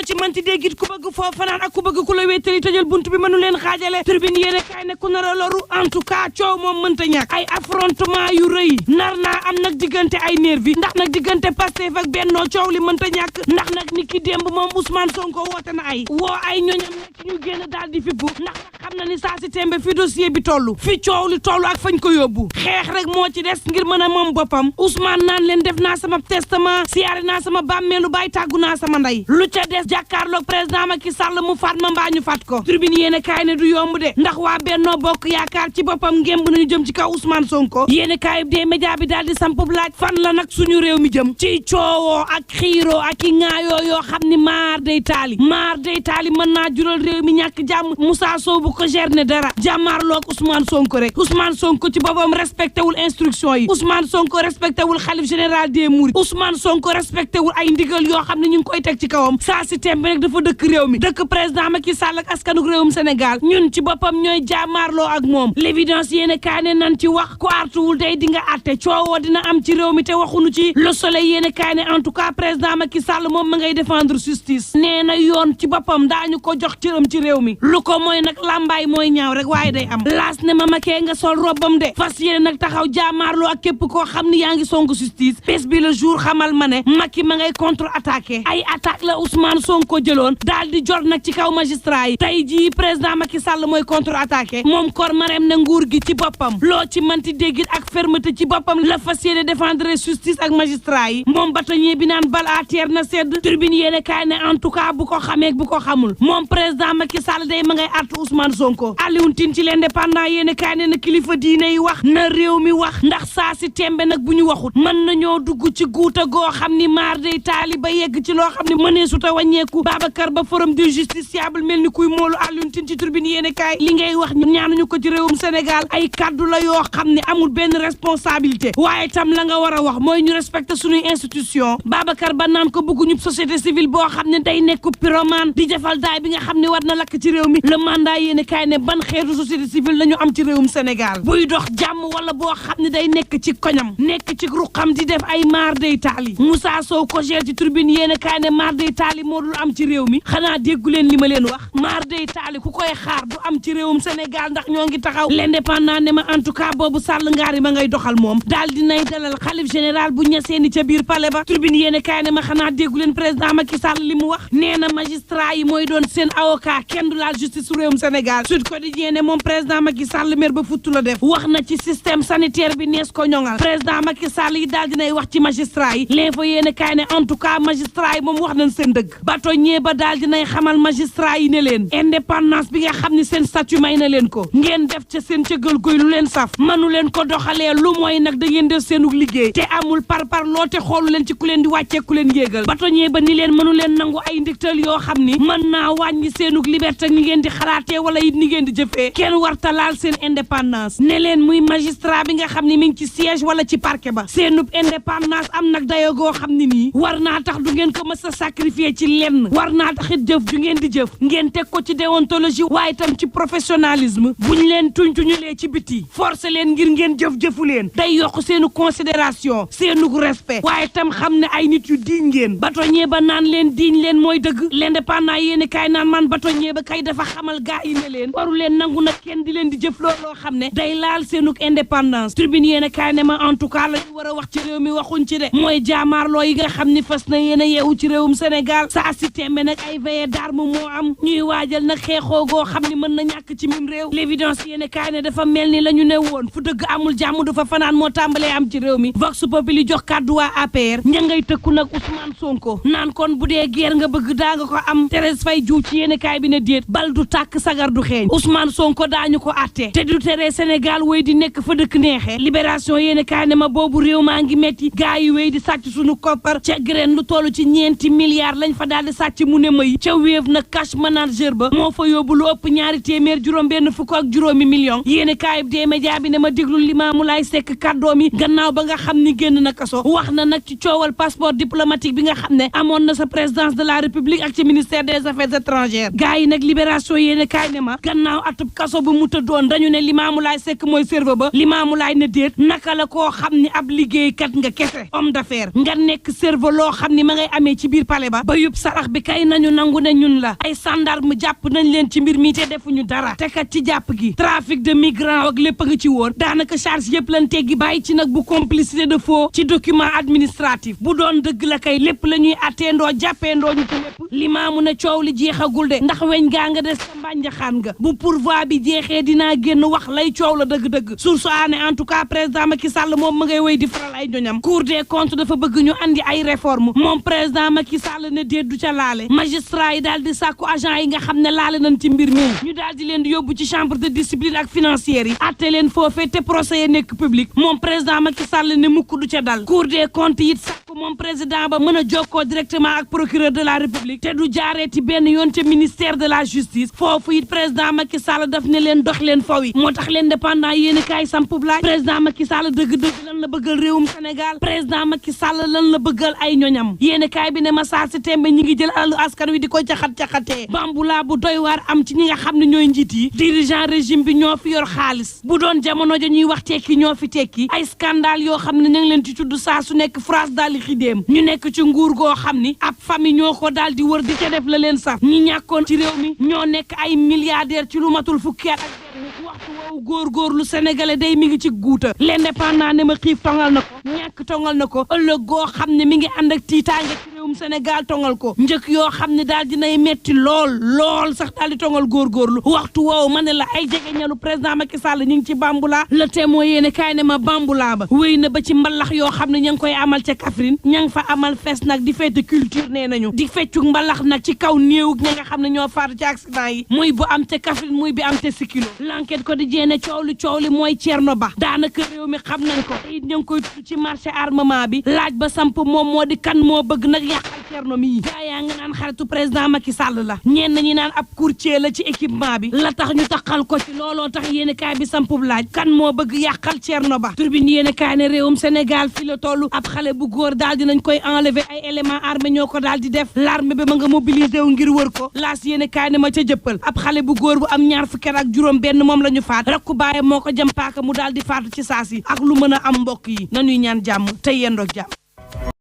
ci manti déggit ku bëgg foofu fanaan ak ku bëgg ku la wéetali tëjal buntu bi mënu leen xaajale tribune yéene kaay ne ku nar a loru en tout cas coow moom mënta ñàkk ay affrontement yu rëy nar naa am nag diggante ay nervi ndax nag diggante Pastef ak Benno coow li mënta ñàkk ndax nag ni ki démb moom Ousmane Sonko woote na woo ay ñoñam nekk ñu génn daal di fippu ndax nag xam na ni saa si tembe fi dossier bi toll fi coow li toll ak fañ ko yóbbu xeex rek moo ci des ngir mën a moom boppam Ousmane naan leen def naa sama testament siyaare naa sama bàmmeelu baay tàggu naa sama ndey lu ca des jàkkaarloog président Macky Sall mu faat ma mbaa ñu faat ko tribune yéene kaay ne du yomb de ndax waa Benno Bokk Yaakaar ci boppam ngemb nañu jëm ci kaw Ousmane Sonko yéene kaay des médias bi daal di samp laaj fan la nag suñu réew mi jëm ci coowoo ak xiiroo ak i ŋaayoo yoo xam ni maar day taali mën naa jural réew mi ñàkk jàmm Moussa Sow bu ko gerne dara jàmmaarloog Ousmane Sonko rek Ousmane Sonko ci boppam respecté wul instruction yi Ousmane Sonko respecté wul xalif général des Mourides Ousmane Sonko respecté wul ay ndigal yoo xam ne ñu ngi koy teg ci kawam saa si tembe rek dafa dëkk réew mi dëkk président Macky Sall ak askanuk réewum Sénégal ñun ci boppam ñooy jàmmaarloo ak moom l'évidence yéene kaay ne nan ci wax ku artuwul day di nga atte coowoo dina am ci réew mi te waxunu ci le soleil yéene kaay ne en tout cas président Macky Sall moom ma ngay défendre justice nee na yoon ci boppam daañu ko jox cëram ci réew mi lu ko mooy nag lambaay mooy ñaaw rek waaye day am laas ne ma makee nga sol robbam de fas yéene nag taxaw jaamaarloo ak képp koo xam ni yaa ngi songu justice bés bi le jour xamal ma ne Macky ma ngay contre attaqué ay attaque la Ousmane Sonko jëloon daal di jot nag ci kaw magistrat yi tey jii président Macky Sall mooy contre attaqué moom kor marem na nguur gi ci boppam loo ci manti déggit ak fermeté ci boppam la fas yéene défendre justice ak magistrat yi moom bâtonnier bi naan bal à terre na sedd tribune yéene kaay ne en tout cas bu ko xamee bu ko xamul moom président Macky Sall day ma ngay artu Ousmane Sonko Alioune Tine ci l'Indépendant yéene kaay ne na kilifa diine yi wax na réew mi wax ndax saa si tembe nag bu ñu waxut mën nañoo dugg ci guuta goo xam ni maar day taali ba yegg ci loo xam ne mënee suta wàññeeku Babacar Ba forum du justiciable mel ni kuy moolu Alioune Tine ci tribune yéene kaay li ngay wax ñu ñaanuñu ko ci réewum Sénégal ay kaddu la yoo xam ne amul benn responsabilité waaye tam la nga war a wax mooy ñu respecté suñuy institution Babacar Ba naan ko bëgguñu société civile boo xam ne day nekk pyromane di jafal daay bi nga xam ne war na lakk ci réew mi le mandat yéene kaay ne ban xeetu société civile lañu am ci réewum Sénégal buy dox jàmm wala boo xam ne day nekk ci koñam nekk ci ruqam di def ay maar day taali Moussa Sow ko gère ci tribune yéene kaay ne maar day taali moo dul am ci réew mi xanaa déggu leen li ma leen wax maar day taali ku koy xaar du am ci réewum Sénégal ndax ñoo ngi taxaw l'Indépendant ne ma en tout cas boobu Sall ngaari ma ngay doxal moom daal dinay dalal xalif général bu ñaseeni ca biir palais ba tribune yéene kaay ne ma xanaa déggu leen président Macky Sall li mu wax nee na magistrat yi mooy doon seen avocat kenn du laal justice su réewum Sénégal Sud Quotidien ne moom président Macky Sall mer ba futtu la def wax na ci système sanitaire bi nees ko ñoŋal président Macky Sall yi daal dinay wax ci magistrat yi l'info yéene kaay ne en tout cas magistrat yi moom wax nañ seen dëgg bâtonnier ba daal dinay xamal magistrat yi ne leen indépendance bi nga xam ne seen statut may na leen ko ngeen def ca seen cëggal goy lu leen saf manu leen ko doxalee lu mooy nag da ngeen def seenug liggéey te amul par loo te xoolu leen ci ku leen di wàccee ku leen yéegal bâtonnier ba ni leen mënu leen nangu ay ndiktal yoo xam ni mën naa wàññi seenug liberté ni ngeen di xalaatee wala it ni ngeen di jëfee kenn warta laal seen indépendance ne leen muy magistrat bi nga xam ne mi ngi ci siège wala ci parquet ba seenub indépendance am nag dayo goo xam ne nii war naa tax du ngeen ko mës a sacrifier ci lenn war naa taxit jëf ju ngeen di jëf ngeen teg ko ci déontologie waaye tam ci professionnalisme buñ leen tuñtuñulee ci biti forcé leen ngir ngeen jëf-jëfu leen day yokk seenu considération seenu respect waaye tam xam ne ay nit yu diñ ngeen bâtonnier ba naan leen diñ leen mooy dëgg l'Indépendant yéeni kaay naan man bâtonnier ba kay dafa xamal gaa yi ne leen waru leen nangu nag kenn di leen di jëf looloo xam ne day laal seenuk indépendance tribune yéeni kaay ne ma en tout cas la ñu war a wax ci réew mi waxuñ ci de mooy jaamaarloo yi nga xam ni fas na yéen a yeewu ci réewum Sénégal saa si tembe nag ay veillée d'arme moo am ñuy waajal nag xeexoo goo xam ni mën na ñàkk ci mim réew l'évidence yéeni kaay ne dafa mel ni la ñu ne woon fu dëgg amul jàmm du fa fanaan moo tàmbalee am ci réew mi vox populi jox kàddu waa APR ña ngay tëkku nag Ousmane Sonko naan kon bu dee guerre nga bëgg daa nga ko am Thérèse Faye Diouf ci yéeni kaay bi ne déet bal du tàkk sagar du xeeñ Ousmane Sonko daañu ko atte te du tere Sénégal wéy di nekk fa dëkk neexee libération yéeni kaay ne ma boobu réew maa ngi metti gaa yi wéy di sàcc suñu koppar ca graine lu toll ci ñeenti milliards lañ fa daal di sàcc mu ne may ca Wave nag cash manager ba moo fa yóbbu lu ëpp ñaari téeméer juróom-benn fukk ak juróomi million yéeni kaay bi dee média bi ne ma déglu Limaamu Laay Sekk kàddoom yi gannaaw ba nga xam ni génn na kaso wax na nag ci coowal passeport diplomatique bi nga xam ne amoon na sa présidence de la République ak ci ministère des affaires étrangères gaa yi nag libération yéeni kaay ne ma gannaaw atub kaso bu mu tëddoon dañu ne Limaamu Laay Sekk mooy serveur ba Limaamu Laay ne déet naka la koo xam ni ab liggéeykat nga kese homme d'affaires nga nekk serveur loo xam ni ma ngay amee ci biir palais ba yóbbu sarax bi kay nañu nangu ne ñun la ay gendarme jàpp nañ leen ci mbir mi te defuñu dara te kat ci jàpp gi trafic de migrants ak lépp a nga ci woon daanaka charge yëpp lan teggi bàyyi ci nag bu complicité de faux ci document administratif bu doon dëgg la kay lépp la ñuy atteendoo jàppeendoo ñu ci lépp limaamu ne coow li jeexagul de ndax weñ gaa nga des sa mbànjaxaan nga bu pourvoi bi jeexee dinaa génn wax lay coow la dëgg-dëgg source aané en tout cas président Macky Sall moom ma ngay wéy di faral ay ñoñam Cour des comptes dafa bëgg ñu andi ay réforme moom président Macky Sall ne déet du ca laale magistrat yi daal di sàkku agent yi nga xam ne laale nañ ci mbir mi ñu daal di leen di yóbbu ci chambre de discipline ak financière yi atte leen foofee te procès yi nekk public moom président Macky Sall ne mukk du ca dal Cour des comptes it sàkku moom président ba mën a jokkoo directement ak procureur de la république te du jaareeti benn yoon te ministère de la justice foofu it président Macky Sall daf ne leen dox leen faw yi moo tax l'indépendant yéen kaay sampub laaj président Macky Sall dëgg-dëgg lan la bëggal réewum Sénégal président Macky Sall lan la bëggal ay ñoñam yéen kaay bi ne ma saa si tembe ñi ngi jël alalu askan wi di ko caxat-caxatee bambulaa bu doy waar am ci ñi nga xam ne ñooy njiit yi dirigeant régime bi ñoo fi yor xaalis bu doon jamono ja ñuy wax tekki ñoo fi tekki ay scandale yoo xam ne ñu ngi leen ci tudd saa su nekk France daal di xidéem ñu nekk ci nguur goo xam ni ab famille ñoo ko daal di wër di ca def la leen saf ñi ñàkkoon ci réew mi ñoo nekk ay milliardaire ci lu matul fukki at ak waxtu woowu góorgóorlu sénégalais day mi ngi ci guuta l'indépendant ne ma xiif tongal na ko ñàkk tongal na ko ëllëg goo xam ne mi ngi ànd ak tiitaange ci réewum Sénégal tongal ko njëkk yoo xam ne daal dinay metti lool sax daal di tongal góorgóorlu waxtu woowu ma ne la ay jege ñalu président Macky Sall ñu ngi ci bambula le témoin yéene kaay ne ma bambula ba wéy na ba ci mbalax yoo xam ne ña ngi koy amal ca Kaffrine ña ngi fa amal fes nag di fête culture nee nañu di feccu mbalax nag ci kaw néewug ña nga xam ne ñoo faatu ci accident yi muy bu am ca Kaffrine muy bi am ca Sikilo l'enquête ko di jeene coow li mooy Thierno Ba daanaka réew mi xam nañ ko te it ña ngi koy tudd ci marché armement bi laaj ba samp moom moo di kan moo bëgg nag yàqal Thierno mi gaa yaa nga naan xaritu président Macky Sall la ñenn ñi naan ab courtier la ci équipement bi la tax ñu taxal ko ci looloo tax yéen kaay bi sampub laaj kan moo bëgg yàqal Thierno Ba turbine yéen kaay ne réewum Sénégal fi la toll ab xale bu góor daal dinañ koy enlever ay éléments armés ñoo ko daal di def l'armée bi ma nga mobilisé wu ngir wër ko laas yéen kaay ne ma ca jëppal ab xale bu góor bu am ñaar fukki at ak juróom benn moom la ñu faat rakku baayam moo ko jëm paaka mu daal di faatu ci saasi ak lu mën a am mbokk yi nañuy ñaan jàmm te yendoog jàmm